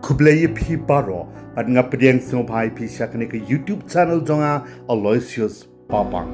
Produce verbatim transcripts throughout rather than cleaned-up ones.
Khublei ïa phi baroh, bad nga pdiang sngewbha ïa phi sha kane ka YouTube channel jong nga, Aloysius Papang.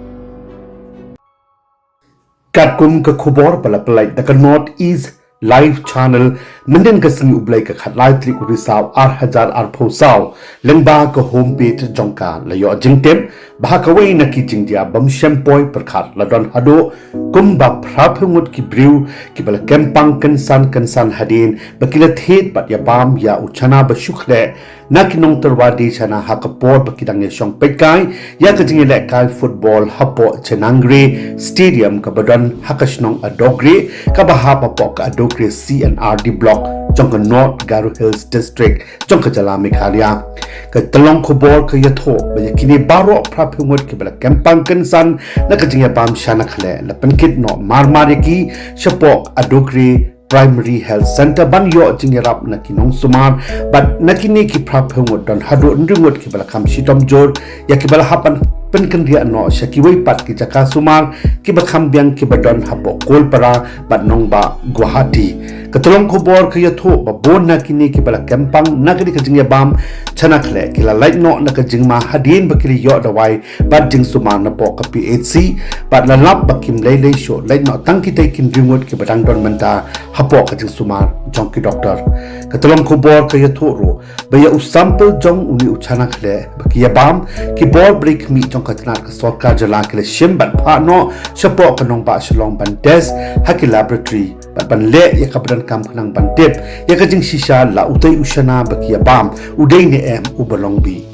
Katkum ka khubor ba la pynlait da ka North East Live Channel, mynhynnin ka sngi U Blei ka khatlai tarik u Risaw ar hajar arphew saw, lyngba ka homepage jong ka la ïoh jingtip ba ha kawei na ki jingjia bym shym poi pyrkhat la don haduh kumba phraphew ngut ki briew kiba la kem pang kynsan kynsan hadien ba ki la thied bad ïa bam ïa u chana ba shu khleh na ki nongtyrwa die chana ha ka por ba ki dang ïa shong peitkai ïa ka jingïalehkai football hapoh Chenangre Stadium kaba don ha ka shnong Adogre, kaba hap hapoh ka Adogre C and R D Block jong ka North Garo Hills District jong ka jylla Meghalaya. Ka tyllong khubor ka ïathuh ba ïa kine baroh phraphew ngut kiba la kem pang kynsan na ka jingïabam shana khleh la pynkit noh mar mar ïa ki shapoh Adogre Primary Health Centre ban ïoh jingïarap na ki nongsumar, bad na kine ki phraphew ngut don haduh hynriew ngut kiba la kham shitom jur ïa kiba la hap ban pynkynriah noh sha kiwei pat ki jaka sumar kiba kham biang kiba don hapoh Kolpara bad nongbah Guwahati. Ka tyllong khubor ka ïathuh ba bun na kine kiba la kem pang na kane ka jingïabam shana khleh ki la lait noh na ka jingma hadien ba ki la ïoh dawai bad jingsumar napoh ka P H C, bad la lap ba kim lei lei shuh, lait noh tang kitei ki hynriew ngut kiba dang don mynta hapoh ka jingsumar jong ki doktor. Ka tyllong khubor ka ïathuh ruh ba ïa u sample jong une u chana khleh ba ki ïabam, ki bor briew khmih jong ka tnat ka sorkar jylla ki la shim bad phah noh shapoh ka nongbah Shillong ban test ha ki laboratory bad ban leh ïa kaba donkam khnang ban tip ïa ka jingshisha la utei u shana ba ki ïabam u dei ne em uba long bih.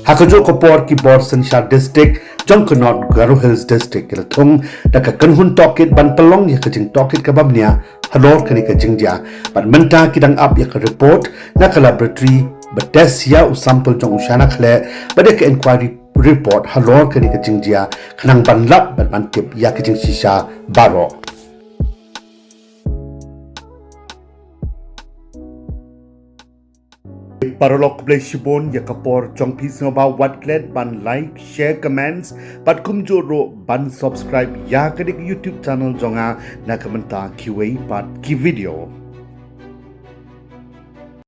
Ha kajuh ka por ki bor synshar district jong ka North Garo Hills District ki la thung da ka kynhun tohkit ban pynlong ïa ka jingtohkit kaba bniah halor kane ka jingjia, bad mynta ki dang ap ïa ka report na ka laboratory ba test ïa u sample jong u shana khleh bad ïa ka inquiry report halor kane ka jingjia khnang ban lap bad ban tip ïa ka jingshisha baroh. Paralok, khublei shibun ïa ka por jong phi, sngewbha wat klet ban like, share, comments bad kumjuh ruh ban subscribe ïa kane ka YouTube channel jong nga na ka bynta kiwei pat ki video.